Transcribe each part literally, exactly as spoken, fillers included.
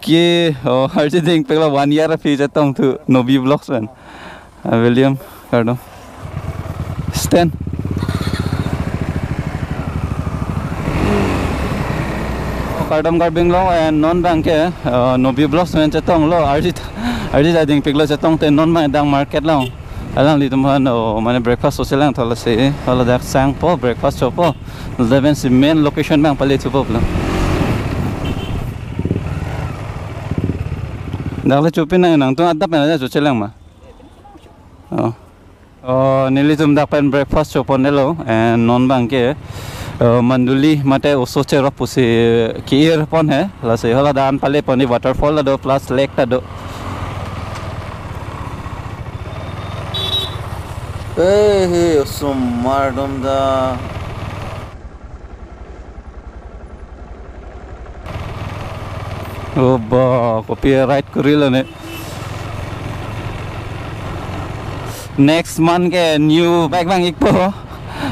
Ke, oh, arje ding peklo one year aphi chetongthu Nobi Vlogs pen. Ah, William, kardom. Stand. Kardom Karbi Anglong, eh, non abangke, eh, Nobi Vlogs pen chetonglo, arje, arje ding peklo chetongte non abang dang market along. Alanglitum aphan, oh, mane breakfast chochelang tho lasi, hala dak sangpo, breakfast chopo. Lapen si main location abang pale thupo pulo. Dak le chopin nang, nangtum adap pen aja chochelang ma. Oh. Oh, nelitum dak pen breakfast choponlo, and non abangke, uh, Manduli mate oso cherok pusi ke-ir pon he, lasi hala dan pale pon, waterfall ta do plus lake ta do. Eh, he, osomar dom da. Oh, ba, kopi ride kurilo ne. Next month ke new bike vang-ikpo.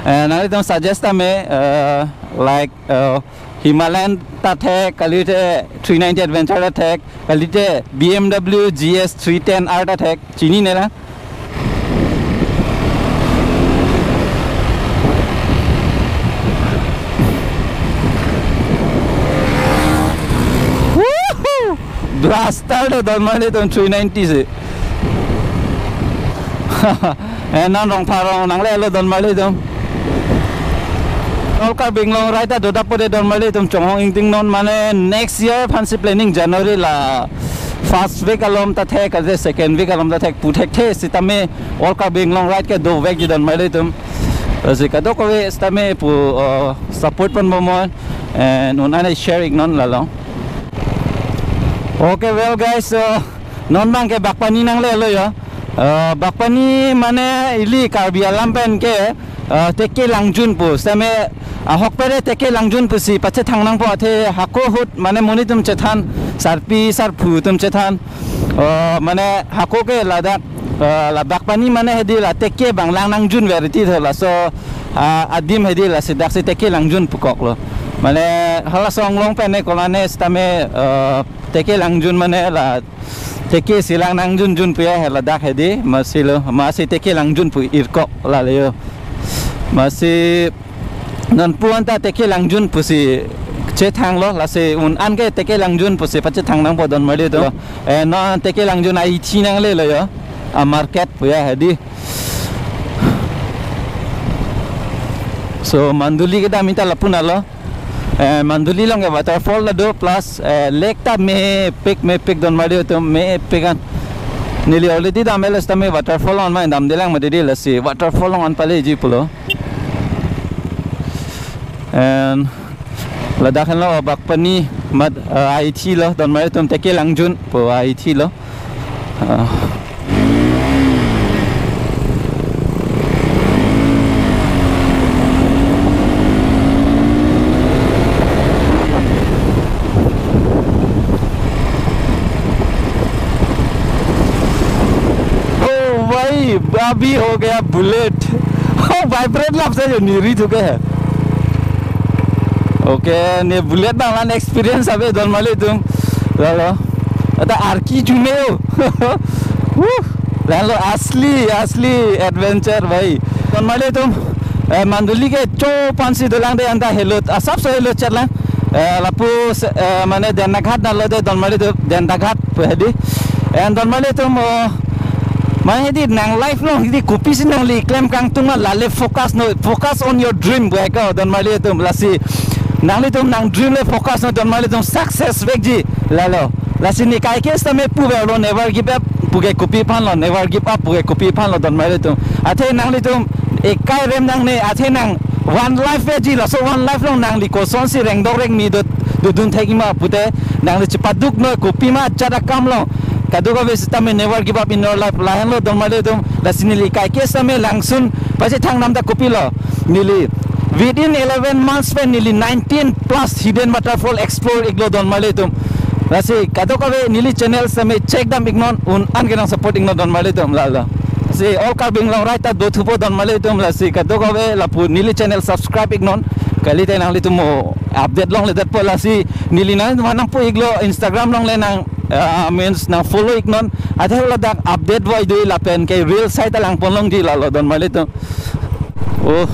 Eh, nanglitum suggest tame, eh, like, eh, Himalayan ta thek, kalite three ninety Adventure ta thek, kalite B M W G S three ten R ta thek. Chinine la? Woohoo! Blaster do don marli atum three ninety si. Eh, non Rongpharong nanglelo don marli atum. All Karbi Anglong ride ta dodakpo de don marli atum, chonghong ingting non, mane next year aphansi planning, January la first week along ta thek, kalite second week along ta thek pu thekthe sitame All Karbi Anglong ride ke dovekji don marli atum. Lasi kadokave sitame pu, uh, support ponbom non, and un-an share-iknon lalo. Okay, well guys, so non abangke Bakpani nanglelo ya. Uh, Bakpani mane ili Karbi alam pen ke, uh, teke langjun pu. Sitame ahok pere teke langjun pusi pachethang nangpo, athe hako ahut mane monit atum chethan, sarpi sarpo atum chethan. Uh, mane hako ke ladak, uh, la Bakpani mane hedi la teke abang lang nangjun veriti tho, laso, uh, adim hedi, lasi daksi teke langjun pukoklo. Mane halaso anglong pen ne kolane sitame, uh, teke langjun mane la teke si lang nangjunjun pu ya he ladak hedi, masi lo, masi teke langjun pu irkok lale yo. Masi nonpu anta teke langjun pusi chethanglo, lasi un-an ke teke langjun pusi pachethang nangpo don marli atum. Eh, non teke langjun a-ithi nanglelo yo. A-market pu ya hedi. So, Manduli kedam anta lapu-an lo. Eh, Manduli along ke waterfall ta do plus, eh, lake ta mepik mepik don marli atum, mepik an. Neli already damlo sitame waterfall along ma damdelang mati di, lasi waterfall along an paleji pulo. And ladak henlo Bakpani mat, eh, a-ithi lo don marli atum, teke langjun pu a-ithi lo. Ah. Oh भाई, अभी हो गया bullet. Oh, vibrate lap sa jo niri thuke hai. Okay, ne bullet abang la-an experience ave don marli atum. Lalo. Ata arki jume o. Wuh. Lalo asli, asli adventure bhai. Don marli atum, eh, Manduli ke cho aphansi dolang de, anta helot. Asapso helot chetlang. Eh, lapu se-, eh, mane Dendaghat nalo de don marli atum, Dendaghat pu hedi. And don marli atum, oh, mane hedi nang life along hedi kopisi nangli klem kangtung ma, lale focus non, focus on your dream pu eka don marli atum, lasi nanglitum nang dream le focus non don marli atum, success vekji lalo. Lasi ne kaike sitame puverlo never give up puke kopi aphanlo, never give up puke kopi aphanlo don marli atum. Athe nanglitum ekai rem nangne, athe nang one life veji, laso one life along nangli kosonsi rengdok rengmi do, dodun thekji ma pute nangli chepaduk non, kopi ma ajat akam along. Kadokave sitame never give up in your life. Lahenlo don marli atum, lasi neli kaike sitame langsun pachethang dam ta kopilo. Neli within eleven months pen neli nineteen plus hidden waterfall explore-iklo don marli atum. Lasi kadokave neli channel sitame check dam-iknon, un-an ke nang support-iknon don marli atum lalo. Si All Karbi Anglong ride ta dothupo don marli atum, lasi kadokave lapu neli channel subscribe-iknon. Kalite nanglitum mo update longledetpo, lasi neli nangtum aphan nangpu-iklo, Instagram along le nang, ah, means nang follow-iknon. Athe ladak update voidui lapen ke reel side ta langpon longji lalo donmarlitum. Oh.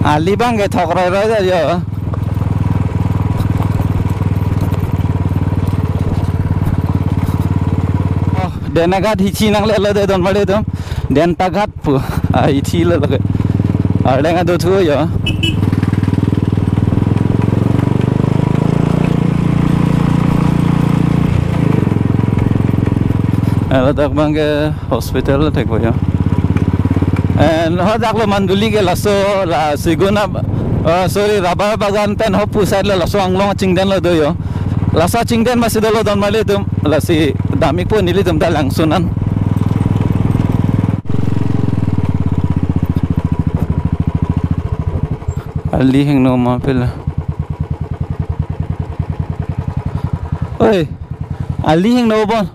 Ali abang ke thok roiroi da jo. Oh, Dentaghat hithi nanglelo de donmarlitum. Dentaghat pu. Ah, hithi lo lake. Arleng adothu jo. Ladak abang ke hospital thekpo jo. And hadak lo Manduli ke laso la Siguna, uh, sorry, rubber bagan pen hopu side lo laso anglong chingden lo do jo. Laso chingden masi dolo donmarlitum, lasi dam-ikpo nelitum ta langsun an. Ali hingno ma pila. Oi, ali hingno bon.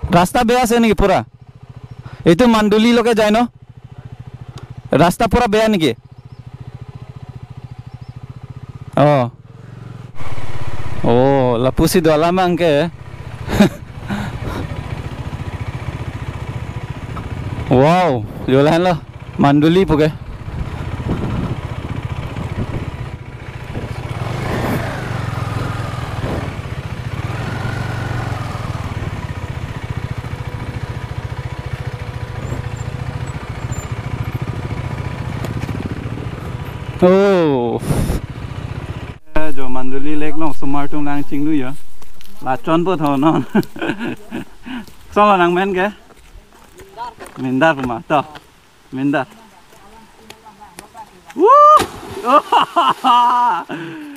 Rasta beya ase niki pura? Itu Manduli loke jai no? Rasta pura beya niki? Oh. Oh, lapusi do alam abang ke. Wow, jo lahenlo. Manduli pu ke. Oh. Eh, jo Manduli Lake along osomar atum lang chinglu jo. Lachonpo tho non. Kosonlo nangmen ke? Mindar pu ma to. Mindar. Woo!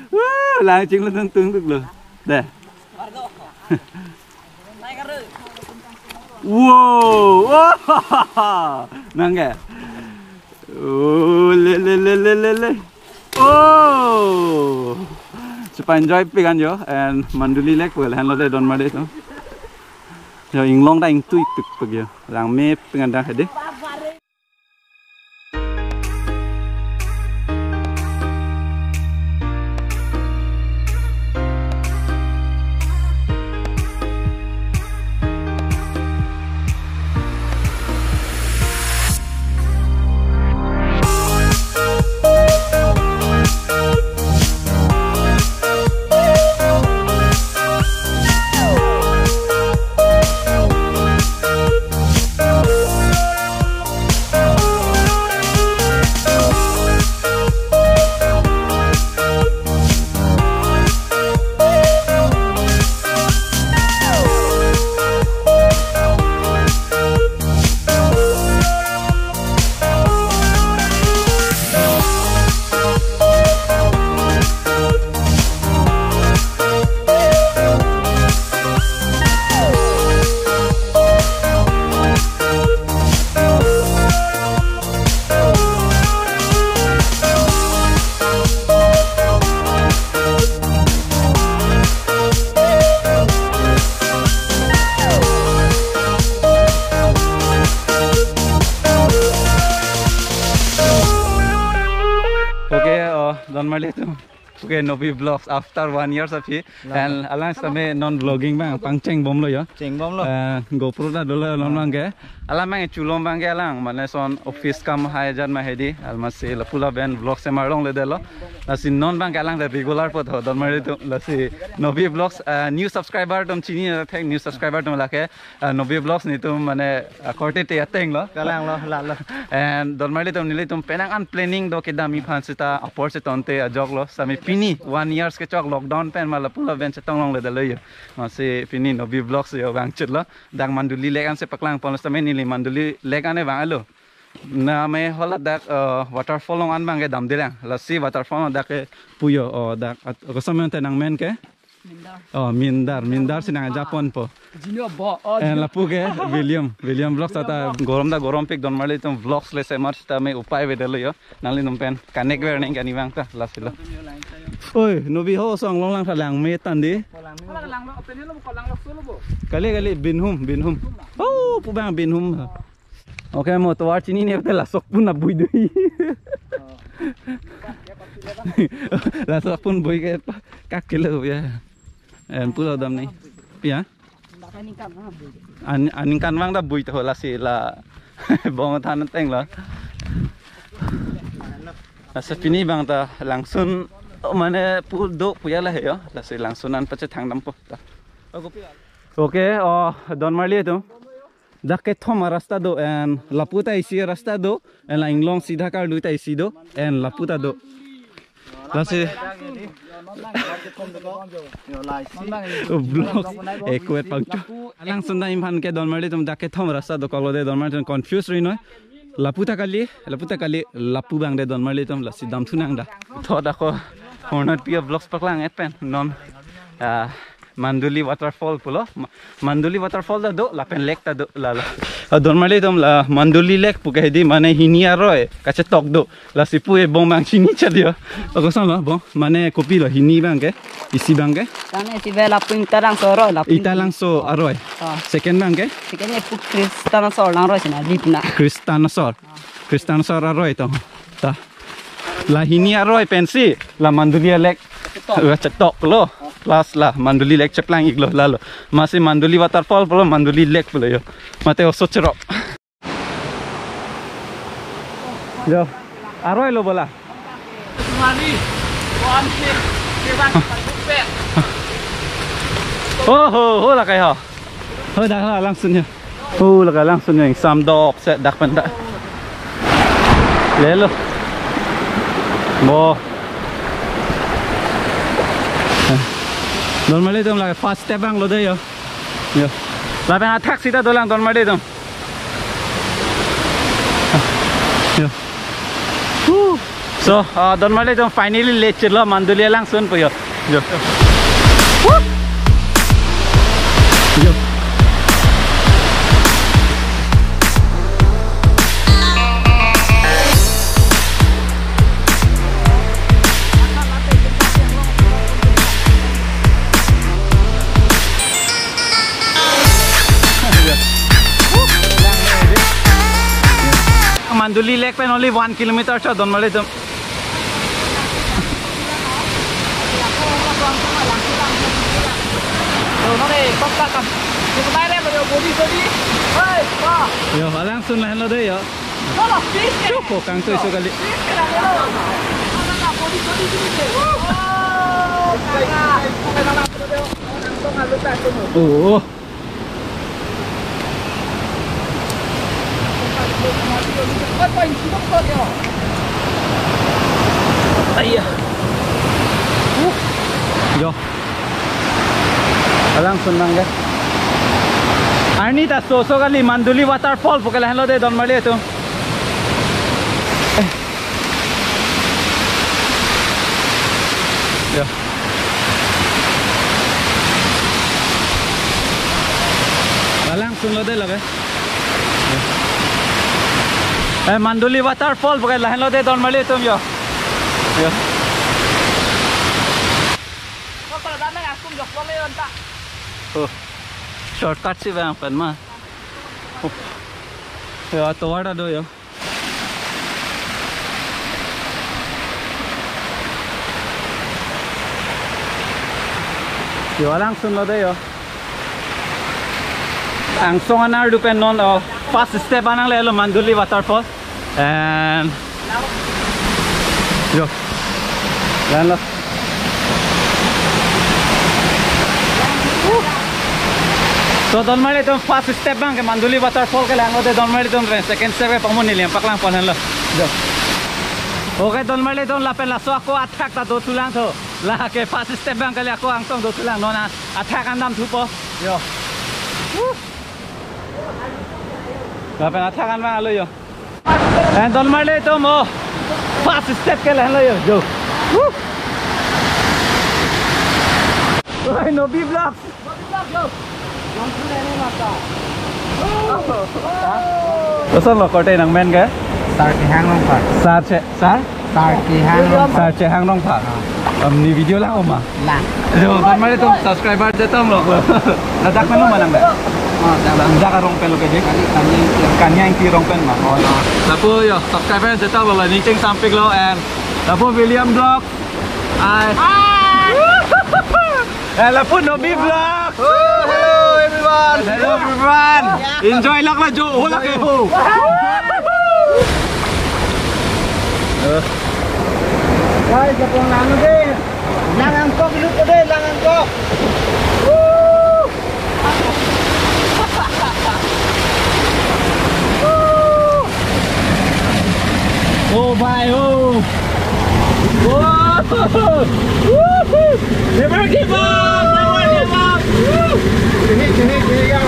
Woo! Lang chinglu tung tung tuk lo. De. Wow! Nang ke? Oh, le le le le le le. Oh! Chepa-enjoy pik an jo, and Manduli Lake pu lahenlo de donmarlitum. Jo inglong ta ingtui pikpik jo. Langmepik an dang hedi. Okay, uh, donmarlitum. Okay, Nobi Vlogs after one years aphi. Lama. And alang sitame non vlogging abang pangchengbomlo jo. Chengbomlo. Eh, GoPro ta dolo non abang ke. Alang abang chulom abang ke alang mane lason office kam hajat ma hedi. Amatsi lapu lapen vlogs semar longledetlo. Lasi non abang ke alang ta regular po tho donmarlitum. Lasi Nobi Vlogs, eh, new subscriber atum chini thek, new subscriber atum lake. Ah, Nobi Vlogs netum mane, ah, korte te atenglo. Kalanglo, lalo. And donmarlitum nelitum penang an planning do kedam-i aphan seta apor si tonte ajoklo. Sitame pini one years kechok lockdown pen ma lapu lapen chetong longledetlo jo. Amatsi pini Nobi Vlogs jo vangchitlo. Dak Manduli Lake ansi paklangponlo sitame neli Manduli Lake an vanglo. Name hala dak, uh, waterfall along an abang ke damdelang. Lasi waterfall dak ke pu jo, oh, dak at-, koson ante nangmen ke? Mindar. Oh, Mindar, Mindar si nangjaponpo. Junior bo, oh, eh, junior. Lapu ke William, William Vlogs ta. William Vlogs. Gorom ta gorompik donmarlitum vlogs le semar sitame upai avedetlo jo. Nanglitum pen connect ver neng kani abang ta lasi lo. Oi, Nobi ho osomar along lang tha langme tandi. Langlo, langlo, open lo, langlo solo bo. Kali, kali, Binhum, Binhum. Oh, pu abang Binhum. Okay, mo tovar chinine te laso pu nang buidui. Oh. Laso pun bui ke pa, kak kilo ya. En pulo dam ni. Ya. An, aningkan vang ta bui to lasi la bong than teng lo. Lasi pini bang ta langsun, oh, mane pu do puya la he yo. Lasi langsun an pache thang dam po ta. Okay, oh, don marli atum. Dak kethom arasta do, en lapu ta isi arasta do, en la inglong sida karlu ta isi do, en lapu ta do. Lasi vlogs ekuet pangcho. Langsun ta imphan ke don marli atum dak kethom arasta do kolo de don marli atum confuse ri noi. Lapu ta kali, lapu ta kali, lapu bang de don marli atum lasi dam thu nang da. Tho da ko hornat pia vlogs paklang et pen non. Ah, Manduli waterfall pulo. Ma-, Manduli waterfall ta do, lapen lake ta do, la la. Ah, don marli atum la Manduli lake pu ke hedi mane hini aroi kachetok do. Lasi pu e bong bang chini chali yo. Ako san lo bong, mane kopi lo hini bang ke, isi bang ke. Tane si bela pun ita langso aroi, la pun. Ita langso aroi. Ah. Second bang ke? Second e pu Kristan asor lang aroi sina lip na. Kristan asor. Kristan asor aroi to. Ta. La hini aroi pensi la Manduli lake. Chetok. Chetok lo. Plus la Manduli lake cheplang ik lo la lo. Masi Manduli waterfall pulo Manduli lake pulo yo. Mate oso cherok. Yo. Aroi lo bola. Oh ho ho la kai ho. Ho dak ho langsun ya. Ho la kai langsun ya, sam dok se dak pen dak. Lelo. Bo. Don marli atum la first step bang lo de yo. Yo. Lapen athak sita dolang don marli atum. Yo. Woo. So, uh, don marli atum finally le chelo Manduli alangsun po yo. Yo. Woo. Yo. Manduli lake pen only one kilometer cho don marli atum. Yo, alangsun lahenlo de yo. Choko kangtui so kali. Oh. Aiya. Yo. Alangsun nang ke. Arni ta so so kali Manduli waterfall pu ke lahenlo de don marli atum. Eh. Yo. Alangsun lo de lake. Eh, Manduli waterfall pu ke lahenlo de don marli atum yo. Yo. Oh, shortcut si bang pen ma. Oh. Yo, tovar ta do yo. Yo, alangsun lo de yo. Angsong anar du pen non, oh, first step an nanglelo Manduli waterfall. And yo. Lahenlo. So don marli atum first step bang ke Manduli waterfall ke lahenlo de don marli atum, second step ke pamo neli paklang pon henlo. Yo. Okay don marli atum lapen laso ako athak ta do thulang tho. Lake first step bang kali ako angsong do thulang non athak an dam thupo. Yo. Woo. Lapen athak an vanglo yo. And don marli atum, oh, first step ke lahenlo yo. Yo. Woo. Oi, Nobi Vlogs. Koson lo korte nangmen ke? Sar Kehang Rongphar. Sar che, sar? Sar Kehang Rongphar. Sar Kehang Rongphar. Ah. Am, ne video lang oma? Lang. Yo, don marli atum subscriber je tom lo. Ladak menu manang da? Dak arong pen lo ke, dek? Kania Ingti arong pen ma. Oh, ya. Lapu yo, subscribe pen seta lo la, ning cheng sampik lo and lapu William Vlog. Hi. Hi. Eh, lapu Nobi Vlog. Oh, hello everyone. Hello everyone. Enjoy lak la jo, ho lak ke ho. Guys, lapang lang deh. Lang angkok dulu deh, lang angkok. Woo! Oh, bhai, oh. Woo! Woohoo! Never give up! Never give up! Woo! Sini, sini, sini, yang.